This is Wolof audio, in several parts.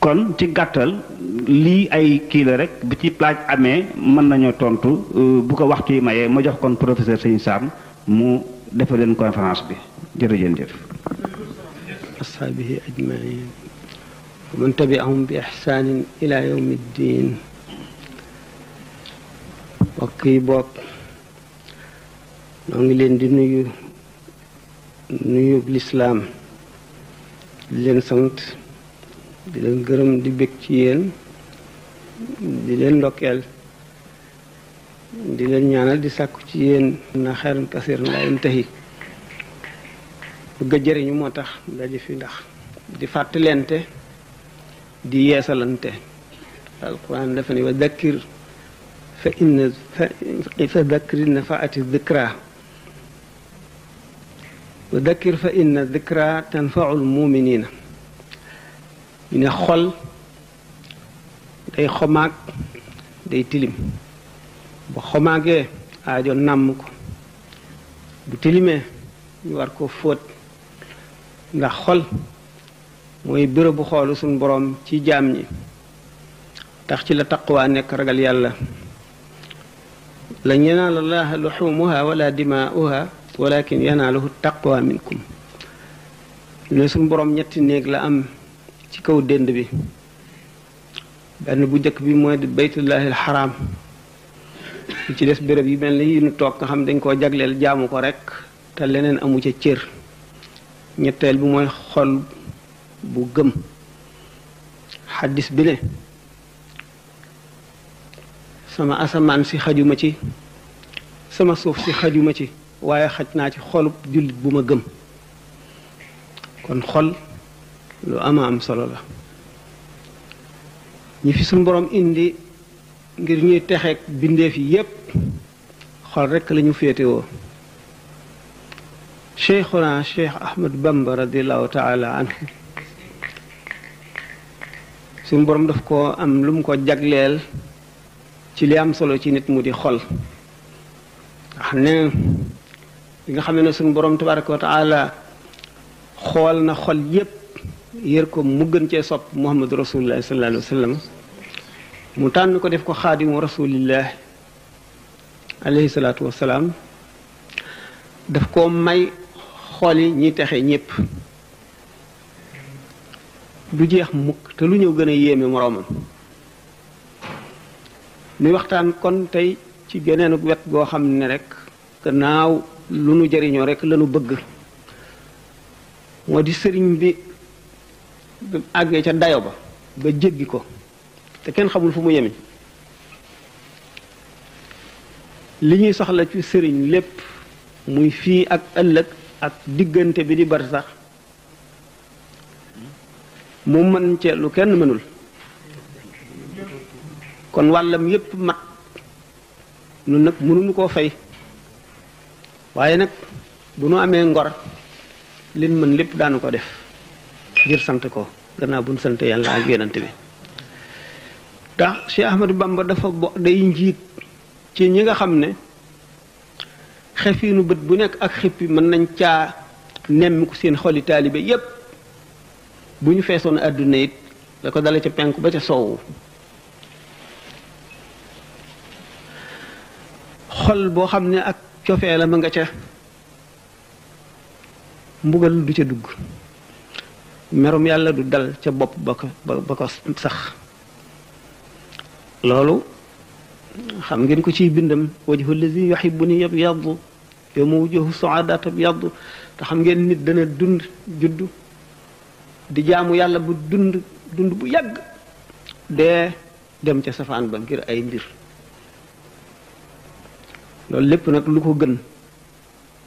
kon ci gàttal lii ay kii la rek bi ci laaj amee mën nañoo tontu bu ko waxtu yi mayee ma jox kon professeur Sëñ Sam mu defal leen conférence bi jërëjëf. ashaabihi ajmain wa man tabi'ahum bi ihsaanin ila yawmi ddin. mbokk yi bokk noo ngi leen di nuyu lislaam di leen sant di leen gërëm di bég ci yéen di leen ndokkeel di leen ñaanal di sàkku ci yéen na xeeran kasiir laa yantahi bëgg a jëriñu moo tax daje fi ndax di fàttalente di yeesalante alquran dafa ne wa dakkir fa dakkir nafaati dikra wa dakkir fa inna dikra tanfaul muminina ñu ne xol day xomaag day tilim ba xomaagee aajo nàmm ko bu tilimee ñu war ko fóot ndax xol mooy bérébu xoolu suñ boroom ci jaam ñi tax ci la taqwa nekk ragal yàlla lan yanaala llaaha luxumuha wala dimaa'uha walakin yanaaluhu taqwa minkum ne suñ boroom ñetti néeg la am ci kaw dénd bi benn bu njëkk bi mooy baytullahi alxaraam li ci des béréb yi mel ni yi nu toog nga xam dañ koo jagleel jaamu ko rekk te leneen amu ca cër ñetteel bi mooy xol bu gëm xaddis bi ne sama asamaan si xajuma ci sama suuf si xajuma ci waaye xaj naa ci xolub jullit bu ma gëm kon xol lu ama am solo la ñi fi suñu boroom indi ngir ñuy texeek bindeef yi yépp xol rekk lañu féetewoo cheikhuna cheikh ahmad bamba radiallahu taala anhu suñu boroom daf ko am lu mu ko jagleel ci li am solo ci nit mu di xol ndax ne li nga xam ne suñu boroom tabaraka wa taala xool na xol yépp yër ko mu gën cee sopp muhammadu rasulullah sallallahu alayhi wa sallam mu tànn ko def ko xaadimu rasulillah alayhi salaatu wasalaam daf koo may xool yi ñiy texe ñépp du jeex mukk te lu ñëw gën a yéeme moroomam nuy waxtaan kon tey ci geneenu wet goo xam ne rek gannaaw lu nu jëriñoo rek lanu bëgg moo di sëriñ bi àggee ca dayo ba jéggi ko te kenn xamul fu mu yemi li ñuy soxla ci sëriñ lépp muy fii ak ëllëg ak diggante bi di bar sax mu mën cee lu kenn mënul kon wàllam yépp mat nun nag mënuñu koo fay waaye nag bu nu amee ngor lin mën lépp daanu ko def ngir sant ko gannaaw bu nu sant yàlla ak yonent bi ndax Cheikh Ahmadou Bamba dafa day njiit ci ñi nga xam ne xefiinu bët bu nekk ak xippi mën nañ caa nemmiku seen xoli taalibe yépp bu ñu feesoon àdduna it da ko dale ca penku ba ca soowu xol boo xam ne ak cofee la ma nga ca mbugal du ca dugg merum yàlla du dal ca bopp ba ko sax loolu xam ngeen ko ciy bindam wajhu allazi yuhibbuni yabyaddu yawma wujuhu su'adat yabyaddu te xam ngeen nit dana dund juddu di jaamu yàlla bu dund bu yàgg dee dem ca safaan ba ngir ay mbir loolu lépp nag lu ko gën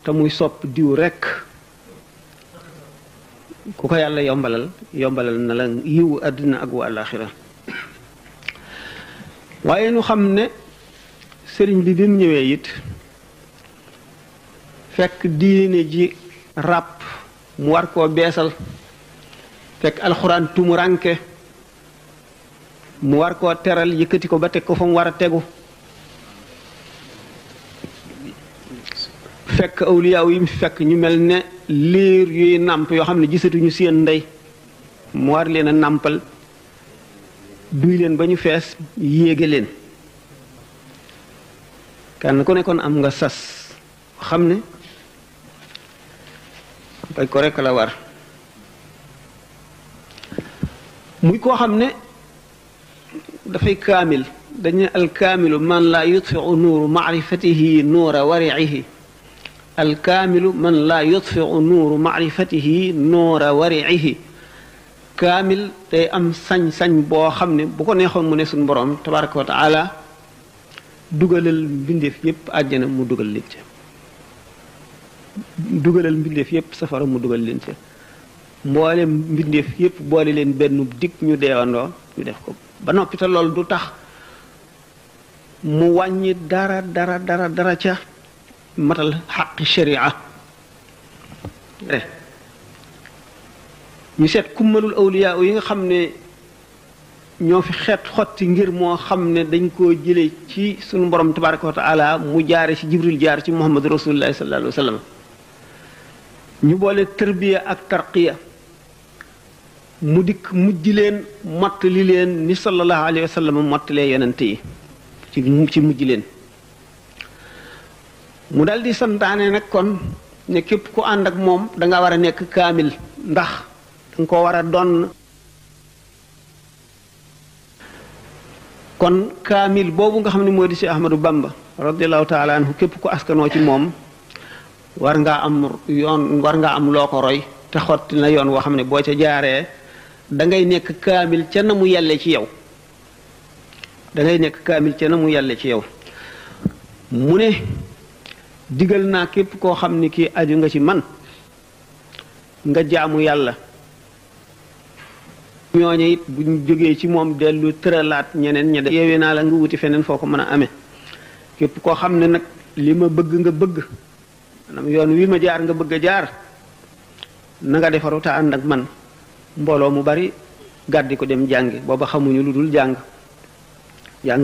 te muy sopp diw rekk ku ko yàlla yombalal na la yiwu àddina ak wa àllaaxira waaye nu xam ne sëriñ bi mu ñëwee it fekk diine ji ràpp mu war koo beesal fekk alxuraan tumuranke mu war koo teral yëkkati ko ba teg ko fa mu war a tegu fekk awliyaaw yi mu fekk ñu mel ne liir yuy nàmp yoo xam ne gisatuñu seen ndey mu war leen a nàmpal duy leen ba ñu fees yéege leen kenn ku nekkoon am nga sas xam ne bay ko rekk la war muy koo xam ne dafay kaamil dañu alkaamilu man laa yutfiu nuuru maarifatihi nuura wariihi alkaamilu man laa yutfiu nuuru maarifatihi nuura wariihi kaamil day am sañ-sañ boo xam ne bu ko neexoon mu ne suñu borom tabaraka wa taala dugalal mbindeef yépp àjjana mu dugal leen ca dugalal mbindeef yépp safara mu dugal leen ca mboolem mbindeef yépp boole leen benn dig ñu deewandoo ñu def ko ba noppi te loolu du tax mu wàññi dara ca matal xaqi sharia ñu seet kummalul awliya yi nga xam ne ñoo fi xeet xotti ngir moo xam ne dañ koo jële ci sunu borom tabaraka wa taala mu jaare ci jibril jaar ci muhammadu rasulullahi sallallahu alayhi wa sallam ñu boole tarbiya ak tarqiya mu dikk mujj leen mottali leen ni sallallahu alayhi wa sallam mottalee yonente yi ci mujj leen mu dal di santaane nag kon ne képp ku ànd ak moom danga war a nekk kaamil ndax danga ko war a doon kon kaamil boobu nga xam ne moo di si Ahmadu Bamba radiallahu taala anhu képp ku askanoo ci moom war ngaa am loo ko roy te xotti na yoon woo xam ne boo ca jaaree dangay nekk kaamil ca na mu yelle ci yow dangay nekk kaamil ca na mu yelle ci yow mu ne digal naa képp koo xam ni kii aju nga ci man nga jaamu yàlla ñooñu it buñ jógee ci moom dellu tëralaat ñeneen ña yeewee naa la nga wuti feneen foo ko mën a amee képp koo xam ne nag li ma bëgg nga bëgg maanaam yoon wi ma jaar nga bëgg a jaar na nga defaru te ànd ak man mbooloo mu bari gàddi ko dem jàngi booba xamuñu lu dul jàng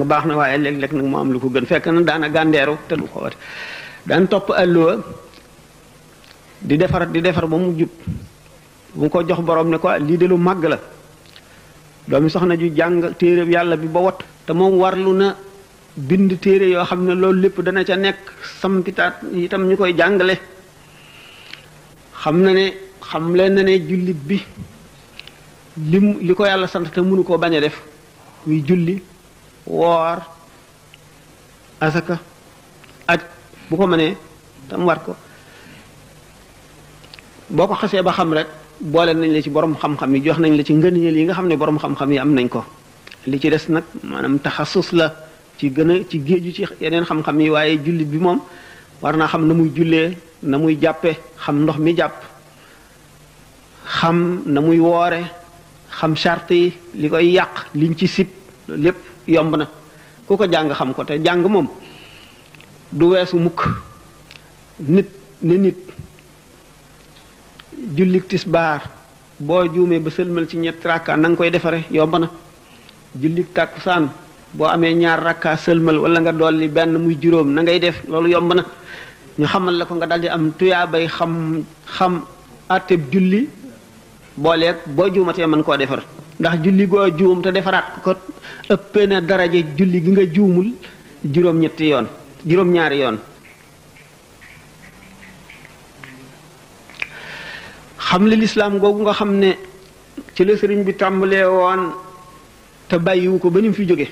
baax na waaye léeg-léeg nag mu am lu ko gën fekk na daana gàndeeru te du ko wate daan topp àlluwa di defar ba mu jub bu ko jox borom ne ko lii de lu màgg la doomi soxna ju jàng téere yàlla bi ba wat te moom warlu na bind téere yoo xam ne loolu lépp dana ca nekk sampitaat itam ñu koy jàngale xam leen na ne jullit bi li ko yàlla sant te mënu koo bañ a def muy julli woor asaka aj bu ko mënee tam war ko boo ko xasee ba xam rek boole nañ la ci borom xam-xam yi jox nañ la ci ngëneel yi nga xam ne borom xam-xam yi am nañ ko li ci des nag maanaam taxasus la ci gën a ci géeju ci yeneen xam-xam yi waaye jullit bi moom war naa xam na muy jullee na muy jàppe xam ndox mi jàpp xam na muy woore xam charte yi li koy yàq liñ ci sib loolu lépp yomb na ku ko jàng xam ko te jàng moom du weesu mukk nit jullik tisbaar boo juumee ba sëlmal ci ñett rakka na nga koy defare yomb na jullik tàkkusaan boo amee ñaar rakka sëlmal wala nga dolli benn muy juróom na ngay def loolu yomb na ñu xamal la ko nga daldi am tuyaabay xam àtteb julli booleeg boo juumatee mën koo defar ndax julli goo juum te defaraat ko ëppee na daraje julli gi nga juumul juróom-ñaari yoon xam li lislaam googu nga xam ne ci la sëriñ bi tàmbalee woon te bàyyiwu ko ba ni mu fi jóge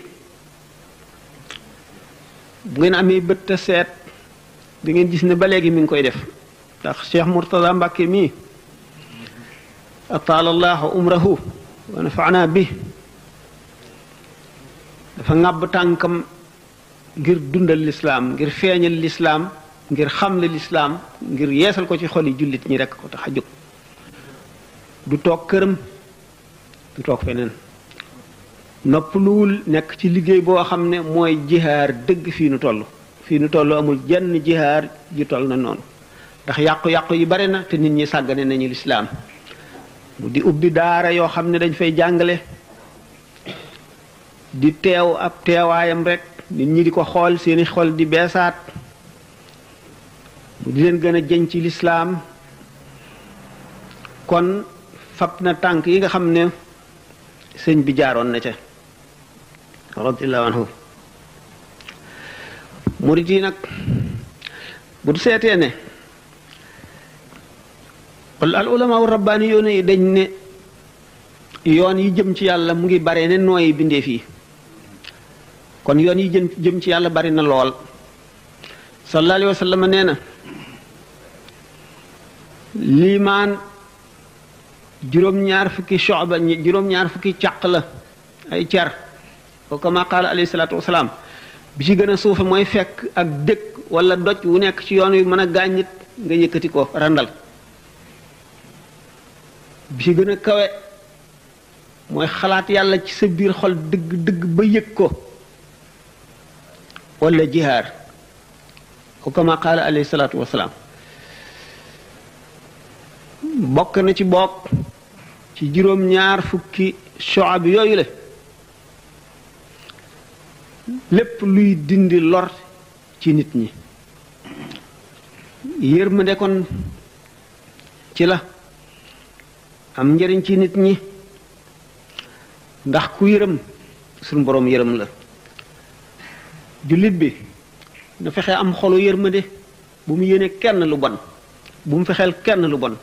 bu ngeen amee bët te seet di ngeen gis ne ba léegi mi ngi koy def ndax Cheikh Mourtada Mbàkke mii ataala allahu umrahu wa nafaana bi dafa ŋàbb tànkam ngir dundal lislaam ngir feeñal lislaam ngir xamle lislaam ngir yeesal ko ci xoli jullit ñi rekk ko tax a jóg du toog këram du toog feneen noppaluwul nekk ci liggéey boo xam ne mooy jihaar dëgg fii nu toll amul jenn jihaar ju toll na noonu ndax yàqu-yàqu yi bare na te nit ñi sàggane nañu lislaam mu di ubbi daara yoo xam ne dañ fay jàngale di teew ab teewaayam rek nit ñi di ko xool seeni xol di beesaat mu di leen gën a jëñ ci lislaam kon fab na tànk yi nga xam ne sëñ bi jaaroon na ca radiyallahu anhu. murid yi nag bu du seetee ne al ulama wa rabbaani yoon yi dañ ne yoon yi jëm ci yàlla mu ngi bare ne nooyi bindee fii kon yoon yi jëm ci yàlla bari na lool. sallallahu alayhi wa sallam nee na liimaan juróom-ñaar fukki shu'ba juróom-ñaar fukki càq la ay car ko kama qaala alayhi salaatu wasalaam bi ci gën a suufe mooy fekk ak dëkk wala doj wu nekk ci yoon wi mën a gaañ nit nga yëkkati ko randal bi ci gën a kawe mooy xalaat yàlla ci sa biir xol dëgg dëgg ba yëg ko wala jihaar ko kama qaala alayhi salaatu wasalaam bokk na ci bokk ci juróom-ñaar fukki shu'ab yooyu la lépp luy dindi lor ci nit ñi yërmande kon ci la am njëriñ ci nit ñi ndax ku yërëm suñu boroom yërëm la jullit bi na fexe am xolu yërmande bu mu yéene kenn lu bon bu mu fexeel kenn lu bon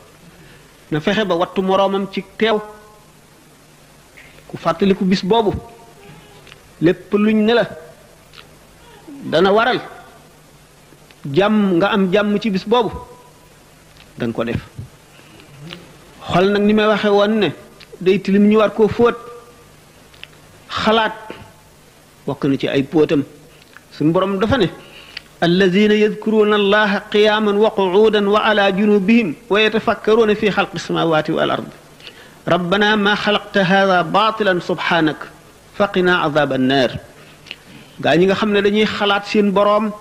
na fexe ba wattu moroomam ci teew ku fàttaliku bis boobu lépp luñ ne la dana waral jàmm nga am jàmm ci bis boobu danga ko def xol nag ni may waxe woon ne day tilim ñu war koo fóot xalaat bokk na ci ay póotam suñu borom dafa ne alladina yadkuruna allaha qiyaman wa qu'udan wa ala junubihim wa yatafakkaruna fi xalqi samawati wal ard rabbana ma xalaqta hada batilan subhanak faqina azab annar gaa ñi nga xam ne dañuy xalaat seen boroom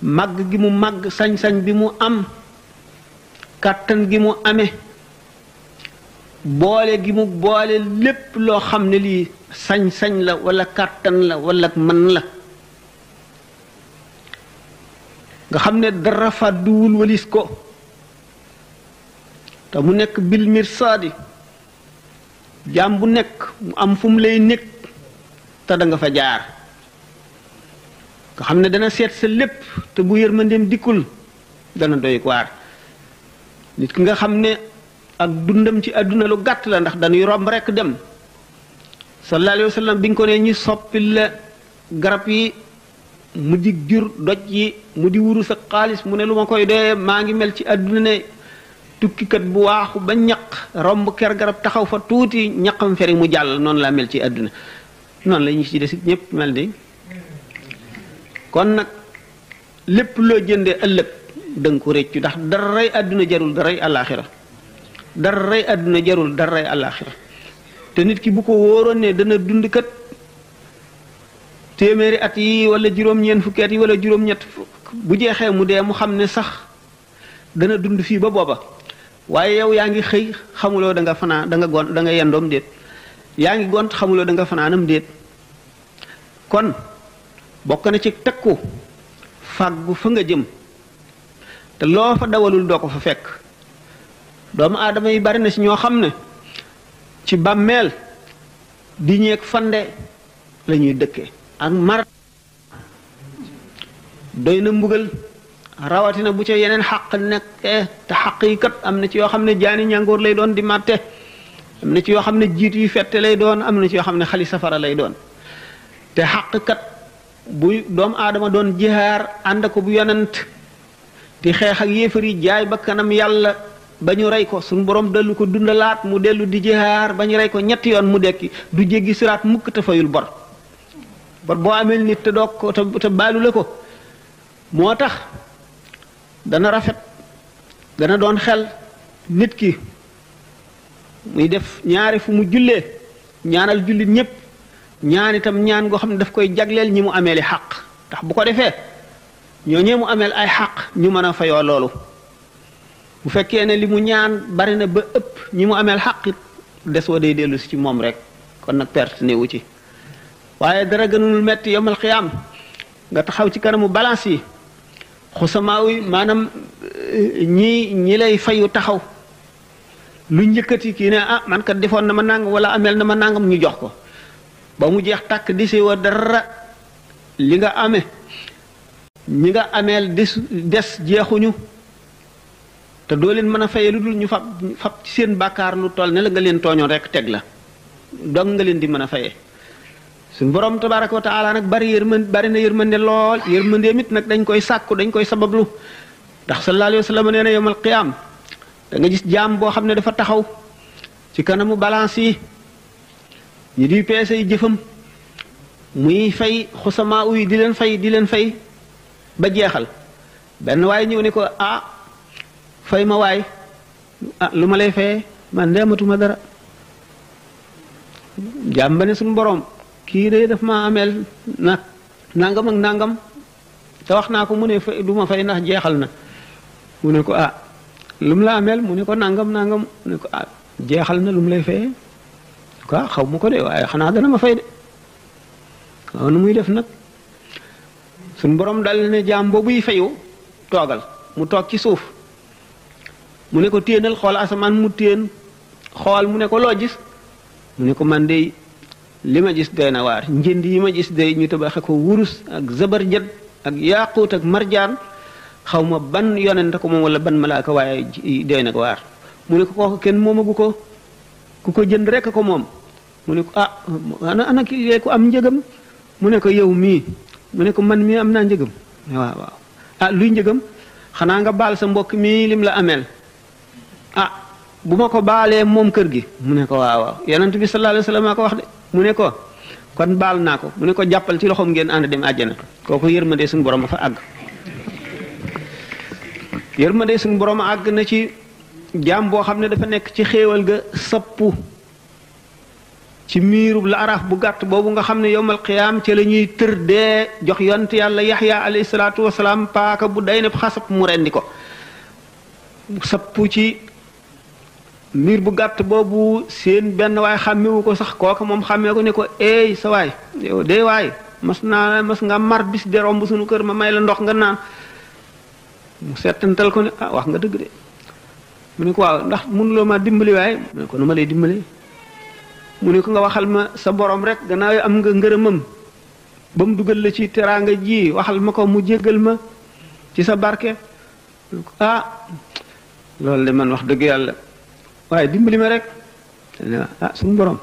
màgg gi mu màgg sañ-sañ bi mu am kàttan gi mu amee boole gi mu boole lépp loo xam ne lii sañ-sañ la wala kàttan la wala mën la nga xam ne dara fàdduwul walis ko te mu nekk bil mirsaadi jaam bu nekk mu am fu mu lay nekk te da nga fa jaar nga xam ne dana seet sa lépp te bu yërmandeem dikkul dana doy waar nit ki nga xam ne ak dundam ci àdduna lu gàtt la ndax dañuy romb rekk dem sallallahu alayhi wa sallam bi nga ko ne ñi soppil la garab yi mu di jur doj yi mu di wuru sa xaalis mu ne lu ma koy doyee maa ngi mel ci àdduna ne tukkikat bu waaxu ba ñaq romb ker garab taxaw fa tuuti ñaqam feri mu jàll noonu laa mel ci àdduna noonu la ñu ci des ñépp mel di kon nag lépp loo jëndee ëllëg danga ko réccu ndax daray àdduna jarul daray àllaaxira daray àdduna jarul daray àllaaxira te nit ki bu ko wóoroon ne dana dund kat téeméeri at yi wala juróom-ñeent fukki at yi wala juróom-ñett bu jeexee mu dee mu xam ne sax dana dund fii ba booba waaye yow yaa ngi xëy xamuloo da nga fanaan da nga gont da nga yendoom déet yaa ngi gont xamuloo da nga fanaanam déet kon bokk na ci takku fàggu fa nga jëm te loo fa dawalul doo ko fa fekk doomu aadama yi bari na ci ñoo xam ne ci bàmmeel di ñeeg fande la ñuy dëkkee ak mar doy na mbugal rawatina bu ca yeneen xaq nekkee te xaq yi kat am na ci yoo xam ne jaani ñàngoor lay doon di màtte am na ci yoo xam ne jiit yu fette lay doon am na ci yoo xam ne xali safara lay doon te xaq kat bu doomu aadama doon jihaar ànd ko bu yonent di xeex ak yéefar yi jaay ba kanam yàlla ba ñu rey ko suñu borom dellu ko dundalaat mu dellu di jihaar ba ñu rey ko ñetti yoon mu dekki du jéggi siraat mukk te fayul bor boo amee nit te doog ko te baalu la ko moo tax dana rafet dana doon xel nit ki muy def ñaari fu mu jullee ñaanal jullit ñépp ñaan itam ñaan goo xam ne daf koy jagleel ñi mu ameeli xaq ndax bu ko defee ñooñee mu ameel ay xaq ñu mën a fayoo loolu bu fekkee ne li mu ñaan bari na ba ëpp ñi mu ameel xaq it des wa day dellu si ci moom rek kon nag perte newu ci waaye dara gënul metti yomal xiyaam nga taxaw ci kanamu balance yi xusamaaw yi maanaam ñi lay fayu taxaw lu njëkkati kii ne ah man kat defoon na ma nangam wala ameel na ma nangam ñu jox ko ba mu jeex tàkk dese wa dara li nga amee ñi nga ameel des jeexuñu te doo leen mën a faye lu dul ñu fab ci seen bàkkaar lu toll ne la nga leen tooñoon rek teg la dong nga leen di mën a fayee suñu borom tabaraka wa taala nag bari na yërmande lool yërmandeem it nag dañ koy sàkku dañ koy sabablu ndax sallallahu alayhi wa sallam nee na yawmal qiyaam da nga gis jaam boo xam ne dafa taxaw ci kanamu balance yi ñi di peese yi jëfam muy fay xusamaa uy di leen fay ba jeexal benn waaye ñëw ne ko fay ma waay lu ma lay fayee man deematuma dara jaam ba ne suñu borom kii de daf ma ameel nag nangam ak nangam te wax naa ko mu ne fay du ma fay ndax jeexal na mu ne ko lu mu la ameel mu ne ko nangam mu ne ko jeexal na lu mu lay fayee quoi xaw ma ko de waaye xanaa dana ma fay de waaw nu muy def nag suñu borom dal ne jaam boobuy fayu toogal mu toog ci suuf mu ne ko téenal xool asamaan mu téen xool mu ne ko loo gis mu ne ko man de li ma gis doy na waar njënd yi ma gis day ñu tabaxe ko wurus ak zabarjad ak yaaquut ak marjaan xaw ma ban yonent ko moom wala ban malaaka waaye doy na ko waar mu ne ko kooku kenn moomagu ko ku ko jënd rek ko moom mu ne ko ana ki ku am njëgam mu ne ko yow mii mu ne ko man mii am naa njëgam waaw luy njëgam xanaa nga baal sa mbokk mii lim la ameel bu ma ko baalee moom kër gi mu ne ko waaw yonent bi sallallahu alayhi wasallam ko wax de mu ne ko kon baal naa ko mu ne ko jàppal ci loxoom ngeen ànd dem àjjana kooku yërmande suñu borom a fa àgg yërmande suñu borom a àgg na ci jaam boo xam ne dafa nekk ci xéewal ga sappu ci miirub la araaf bu gàtt boobu nga xam ne yowmal qiyaam ci la ñuy tër dee jox yonent yàlla yaxya alayhi salaatu wasalaam paaka bu day ne xasab mu rendi ko sappu ci miir bu gàtt boobu seen benn waay xàmmewu ko sax kooka moom xàmmee ko ne ko eey sa waay yow dee waay mas nga mar bis de romb suñu kër ma may la ndox nga naan mu settantal ko ne wax nga dëgg de mu ne ko waaw ndax mënuloo ma dimbali waaye mu ne ko nu ma lay dimbali mu ne ko nga waxal ma sa borom rek gannaaw am nga ngërëmam ba mu dugal la ci teraanga ji waxal ma ko mu jéggal ma ci sa barke mu ne ko loolu de man wax dëgg yàlla waaye dimbali ma rek suñu borom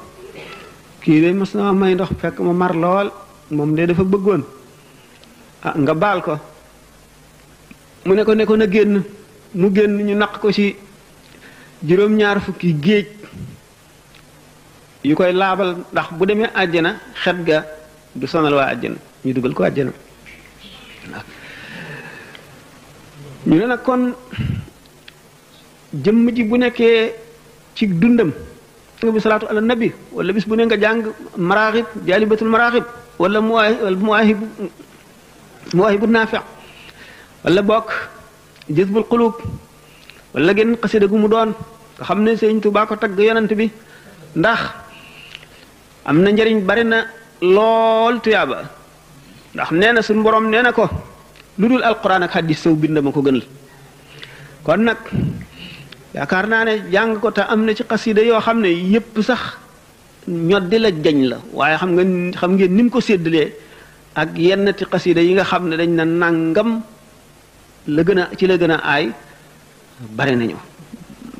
kii de mas na ma may ndox fekk ma mar lool moom de dafa bëggoon nga baal ko mu ne ko na génn mu génn ñu naq ko ci juróom-ñaar fukki géej yu koy laabal ndax bu demee àjjana xet ga du sonal waa àjjana ñu dugal ko àjjana ñu ne nag kon jëmm ji bu nekkee ci dundam nga bi salaatu ala nabi wala bis bu ne nga jàng maraaxib jaalibatul maraaxib wala muwaahibu naafi wala bokk jazbul qulub wala genn xasida gu mu doon nga xam ne Sëriñ Tuubaa ko tagg yonent bi ndax am na njëriñ bari na lool tuyaaba ndax nee na suñu borom nee na ko lu dul alquran ak hadis saw bind ma ko gënal kon nag yaakaar naa ne jàng ko te am na ci xasida yoo xam ne yépp sax ñoddi la jañ la waaye xam ngeen ni mu ko séddalee ak yenn ti xasida yi nga xam ne dañ na nangam la gën a aay bari nañu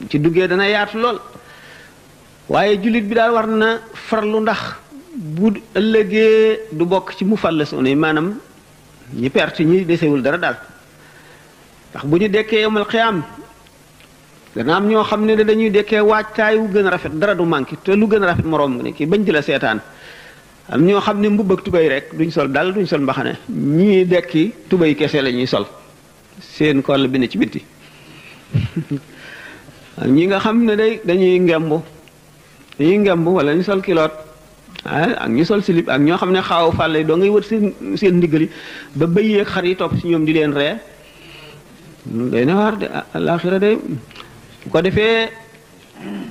ci duggee dana yaatu lool waaye jullit bi daal war na farlu ndax bu ëllëgee du bokk ci mu fallasoon yi maanaam ñi perte ñi desewul dara daal ndax bu ñu dekkee yawmal xiyaam dana am ñoo xam ne dañuy dekkee waajtaay wu gën a rafet dara du manqué te lu gën a rafet moroom nga ne kii bañ ci la seetaan am ñoo xam ne mbubb ak tubay rek duñ sol dal duñ sol mbaxane ñii dekki tubay kese la ñuy sol seen koll bi ne ci bitti ñi nga xam ne dañuy ngemb wala ñu sol kiloot ak ñu sol silib ak ñoo xam ne xaaw fàlle doo ngay wër seen ndigali ba bëyeeg xar yi topp ci ñoom di leen ree day na waar de àlaxira de bu ko defee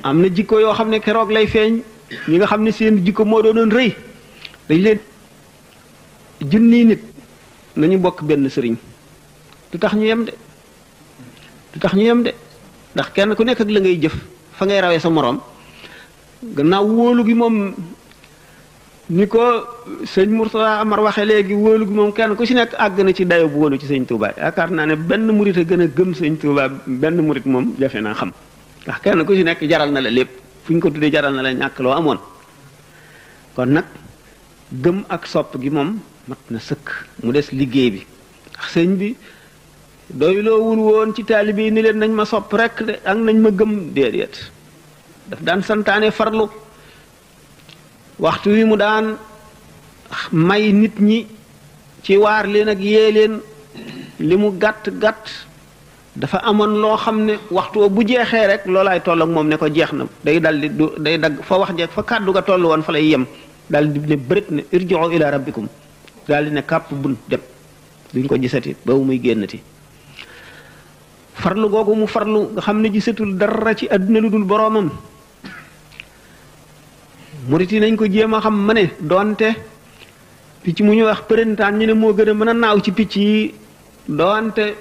am na jikko yoo xam ne keroog lay feeñ ñi nga xam ne seen jikko moo doonoon rëy dañ leen junniy nit nañu bokk benn sëriñ du tax ñu yem de ndax kenn ku nekk ak la ngay jëf fa ngay rawee sa moroom gannaaw wóolu gi moom ni ko sëñ Mourtada Amar waxe léegi wóolu gi moom kenn ku ci nekk àgg na ci dayo bu wóolu ci sëñ Touba yaakaar naa ne benn murit a gën a gëm sëñ Touba benn murit moom jafe naa xam ndax kenn ku ci nekk jaral na la lépp fu ñu ko tuddee jaral na la ñàkk loo amoon kon nag gëm ak sopp gi moom mat na sëkk mu des liggéey bi ndax sëñ bi doyloowul woon ci taalibe yi ni leen nañ ma sopp rek de ak nañ ma gëm déedéet daf daan santaane farlu waxtu wi mu daan may nit ñi ci waar leen ak yee leen li mu gàtt gàtt dafa amoon loo xam ne waxtu bu jeexee rek loolaay toll ak moom ne ko jeex na day dal di day dagg fa wax jeex fa kàddu ga toll woon fa lay yem daal di ne bërit ne irji'u ila rabbikum daal di ne kàpp bun dem duñ ko gisati ba muy génnati farlu googu mu farlu nga xam ne gisatul dara ci àdduna lu dul boroomam murit yi nañ ko jéem a xam ma ne doonte picc mu ñu wax përintaan ñu ne moo gën a mën a naaw ci picc yi doonte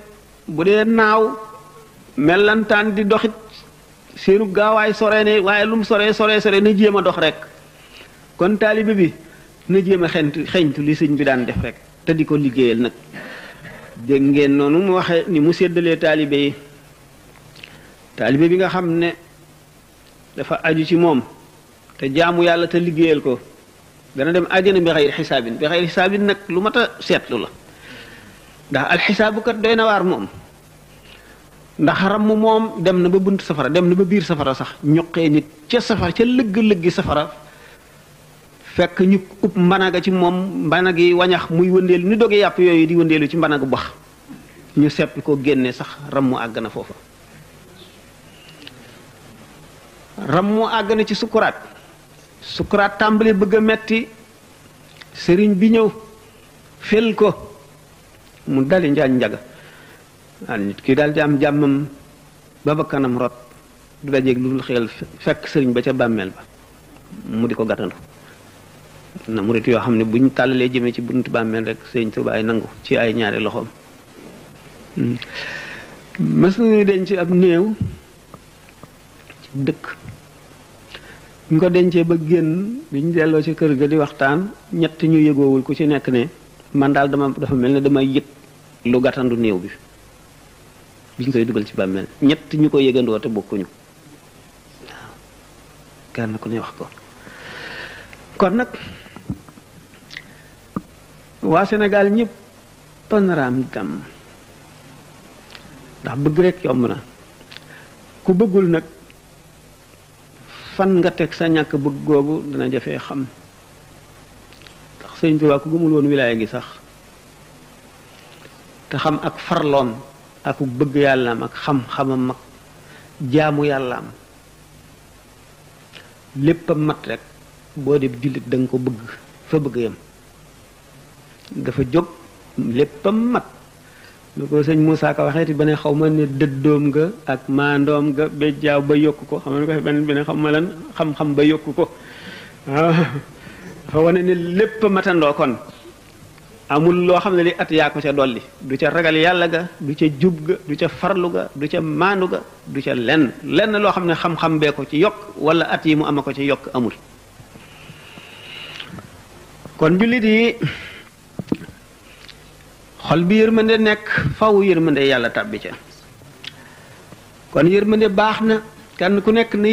bu dee naaw mellantaan di doxit seenu gaawaay sore ne waaye lu mu sore na jéem a dox rek kon taalibe bi na jéem a xeñtu li sëñ bi daan def rek te di ko liggéeyal nag dégg ngeen noonu mu waxe ni mu séddalee taalibe yi taalibe bi nga xam ne dafa aju ci moom te jaamu yàlla te liggéeyal ko dana dem àjjana bi xayri xisaabin nag lu mat a seetlu la ndax alxisaabu kat doy na waar moom ndax ram moom dem na ba bunt safara dem na ba biir safara sax ñoqee nit ca safara ca lëgg-lëggi safara fekk ñu upp mbanaga ci moom mbanag yi wañax muy wëndeelu ni doge yàpp yooyu di wëndeelu ci mbanagu bax ñu seppi ko génne sax ram mu àgg na foofa ram mu àgg na ci sukuraat tàmbali bëgg a metti sëriñ bi ñëw fel ko mu dali njaañ njaga waaw nit ki daal di am jàmmam ba ba kanam rot du dajeeg lu dul xel fekk sëriñ ba ca bàmmeel ba mu di ko gàttandu na murit yoo xam ne buñ tàllalee jëmee ci buntu bàmmeel rek sëriñ Tuubaa ay nangu ci ay ñaari loxoom mas nañu denc ab néew ci dëkk ñu ko dencee ba génn bi ñu delloo ci kër ga di waxtaan ñett ñu yëgoowul ku ci nekk ne man daal dafa mel ne damay yëg lu gàttandu néew bi biñ koy dugal ci bàmmeel ñett ñu ko yëgandoo te bokkuñu waaw kenn ku ne wax ko kon nag waa Sénégal ñëpp panorama gàmm ndax bëgg rek yomb na ku bëggul nag fan nga teg sa ñàkk bëgg googu dana jafee xam ndax sëñ Tuubaa ku gëmul woon wilaaya gi sax te xam ak farloom ak bëgg yàllaam ak xam-xamam ak jaamu yàllaam lépp a mat rek boo dee jullit da nga ko bëgg fa bëgg yam dafa jóg lépp a mat lu ko sëñ Moussa Ka waxeeti ba ne xaw ma ne dëddoom nga ak maandoom nga ba jaaw ba yokk ko xam nga ko benn bi ne xam ma lan xam-xam ba yokk ko waaw dafa wane ne lépp a matandoo kon amul loo xam ne li at yaa ko ca dolli du ca ragal yàlla ga du ca jub ga du ca farlu ga du ca maandu ga du ca lenn loo xam ne xam-xam bee ko ci yokk wala at yi mu ama ko ci yokk amul kon jullit yi xol bi yërmande nekk faw yërmande yàlla tàbbi ca kon yërmande baax na kenn ku nekk na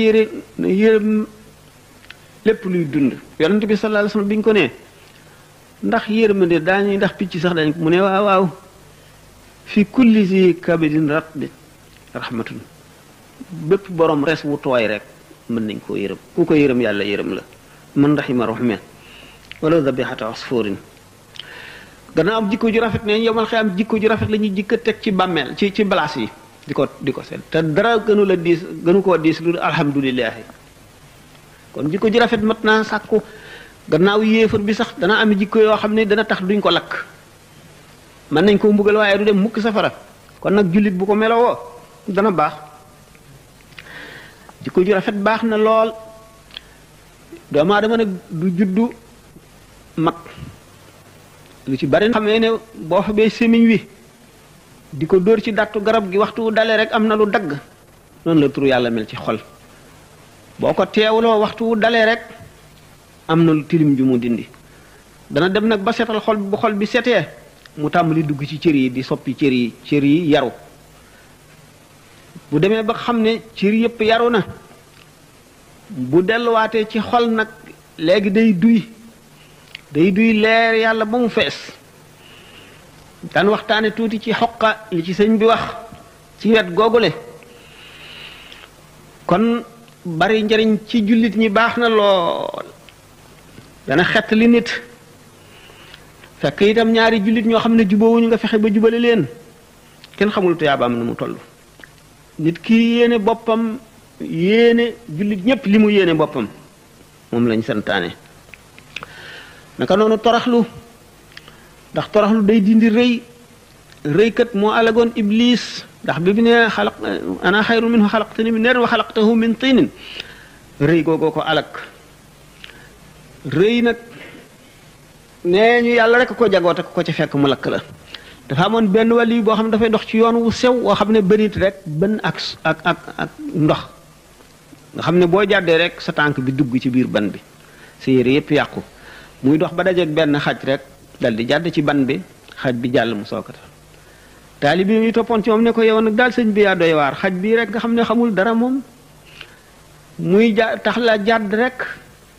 yërëm lépp luy dund yonent bi sallallahu alayhi wasallam bi ñu ko nee ndax yërmande daañuy ndax picc sax dañ mu ne waaw waaw fi kulli si kabidin ratbi rahmatun bépp borom res wu tooy rek mën nañ koo yërëm ku ko yërëm yàlla yërëm la man rahima rahman wala dabihata asfurin gannaaw am jikko ju rafet ne yomal xëy am jikko ju rafet la ñuy jikko teg ci bàmmeel ci balaas yi di ko seet te dara gënu koo diis lu alhamdulilahi kon jikko ju rafet mat naa sàkku gannaaw yéefar bi sax dana am jikko yoo xam ne dana tax duñ ko lakk mën nañ koo mbugal waaye du dem mukk safara kon nag jullit bu ko melowoo dana baax jikko ju rafet baax na lool doomu aadama nag du juddu mag lu ci bari xamee ne boo fa bee semiñ wi di ko dóor ci dattu garab gi waxtu wu dalee rek am na lu dagg noonu la turu yàlla mel ci xol boo ko teewloo waxtu wu dalee rek am na lu tilim ju mu dindi. dana dem nag ba setal xol bi bu xol bi setee mu tàmbali dugg ci cër yi di soppi cër yi yaru bu demee ba xam ne cër yépp yaru na bu delluwaatee ci xol nag léegi day duy leer yàlla ba mu fees. daan waxtaane tuuti ci xoqa li ci sëñ bi wax ci wet googule kon bari njariñ ci jullit ñi baax na lool dana xett li nit fekk itam ñaari jullit ñoo xam ne jubóowuñu nga fexe ba jubale leen kenn xamul tuyaabaam na mu toll. nit ki yéene boppam yéene jullit ñépp li mu yéene boppam moom lañ santaane. naka noonu toraxlu ndax toroxlu day dindi rëykat moo alagoon iblis ndax bi ne ana xayru minhu xalaqtani min naarin wa xalaqtahu min tinin rëy googoo ko alag. rëy nag nee ñu yàlla rek ko jagoote ko ca fekk mu lakk la. dafa amoon benn wàll boo xam ne dafay dox ci yoon wu sew woo xam ne bënit rek bën ak ndox nga xam ne boo jàddee rek sa tànk bi dugg ci biir ban bi sa yére yépp yàqu muy dox ba dajeeg benn xaj rek dal di jàdd ci ban bi xaj bi jàll mu sookata taalibe yi toppoon ci moom ne ko yow nag daal sëñ bi yaa doy waar xaj bii rek nga xam ne xamul dara moom muy tax la jàdd rek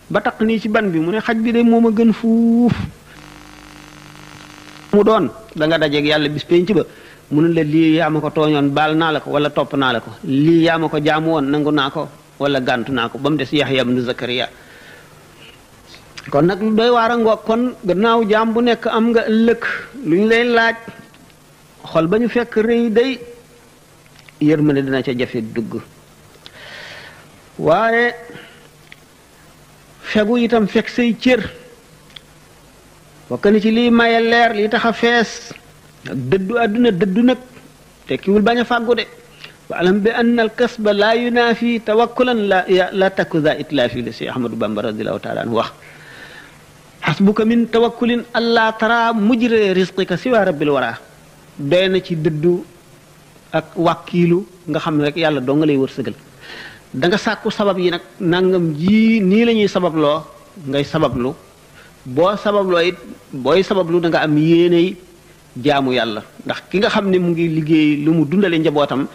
ba taq nii ci ban bi mu ne xaj bi de moom a gën fuuf mu doon da nga dajeeg yàlla bis penc ba mu ne la lii yaa ma ko tooñoon baal naa la ko wala topp naa la ko lii yaa ma ko jaamu woon nangu naa ko wala gàntu naa ko ba mu des Yaxya ibnu Zakariya. kon nag lu doy waar a ngoog kon gannaaw jaam bu nekk am nga ëllëg lu ñu lay laaj xol ba ñu fekk rëy day yërmande dina ca jafe dugg waaye fegu itam fekk say cër bokk na ci lii maye leer lii tax a fees ak dëddu àdduna dëddu nag tekkiwul bañ a fàggu de wa alam bi anna al kasba laa yunaafi tawakkulan la takku za itlaafi li si Ahmadu Bamba radiallahu taala anhu wax xasbuka min tawakkulin allah tara mujre risqika siwa rabbil wara doy na ci dëddu ak wàkkiilu nga xam ne rek yàlla doo nga lay wërsëgal da nga sàkku sabab yi nag nangam ji nii la ñuy sababloo ngay sabablu boo sababloo it booy sabablu da nga am yéeney jaamu yàlla ndax ki nga xam ne mu ngi liggéey lu mu dundale njabootam